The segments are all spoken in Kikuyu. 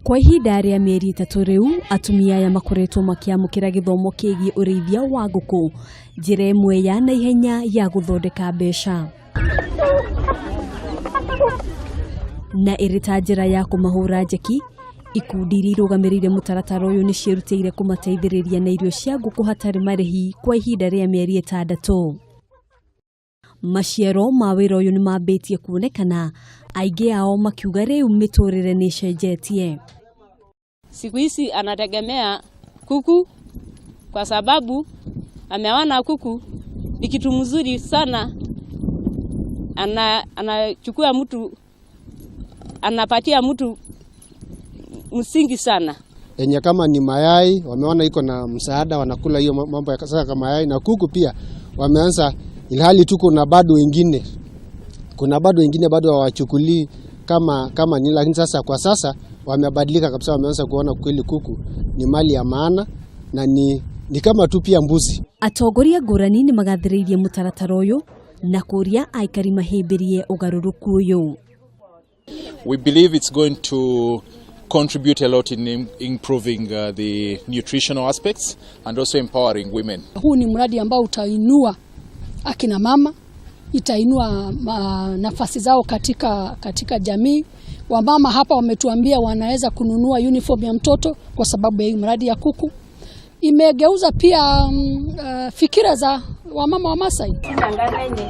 Kwa ihinda rĩa mĩeri 3 rĩu, atumia aya makoretwo makĩamũkĩra gĩthomo kĩgiĩ ũrĩithia wa ngũkũ, njĩra ĩmwe ya naihenya ya gũthondeka mbeca. Na ĩrĩ ta njĩra ya kũmahũra njeki, ikundi iria irũgamĩrĩire mũtaratara ũyũ nĩ ciĩrutĩire kũmateithĩrĩria na irio cia ngũkũ hatarĩ marĩhi kwa ihinda rĩa mĩeri 6. Maciaro ma wĩra ũyũ nĩ mambĩtie kuonekana, aingĩ ao makiuga rĩu mĩtũrĩre nĩ ĩcenjetie. Siku hizi anategemea kuku kwa sababu ameona kuku ni kitu mzuri sana. Anachukua mtu, anapatia mtu msingi sana. Enye kama ni mayai wameona iko na msaada, wanakula hiyo mambo ya sasa kama mayai na kuku pia wameanza, ilhali tu kuna bado wengine, kuna bado wengine bado hawachukulii kama ni, lakini sasa kwa sasa wamebadilika kabisa, wameanza kuona kweli kuku ni mali ya maana na ni kama tu pia mbuzi. Atongoria ngũrani nĩ magathĩrĩirie mũtaratara ũyũ na kũria aikari mahĩmbĩrie ũgarũrũku ũyũ. We believe it's going to contribute a lot in improving the nutritional aspects and also empowering women. Huu ni mradi ambao utainua akina mama, itainua nafasi zao katika jamii. Wamama hapa wametuambia wanaweza kununua uniform ya mtoto kwa sababu ya hii mradi ya kuku. Imegeuza pia fikira za wamama wa Masai.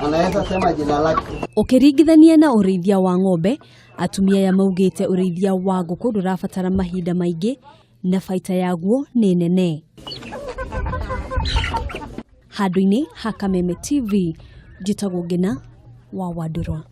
Anaweza sema jina lake. Ũkĩringithania na ũrĩithia wa ng'ombe, atumia aya maugĩte ũrĩithia wa ngũkũ ndũrabatara mahinda maingĩ na baita yaguo nĩ nene. Handũ-inĩ ha Kameme TV, njĩtagwo Ngina wa Wandũrwa.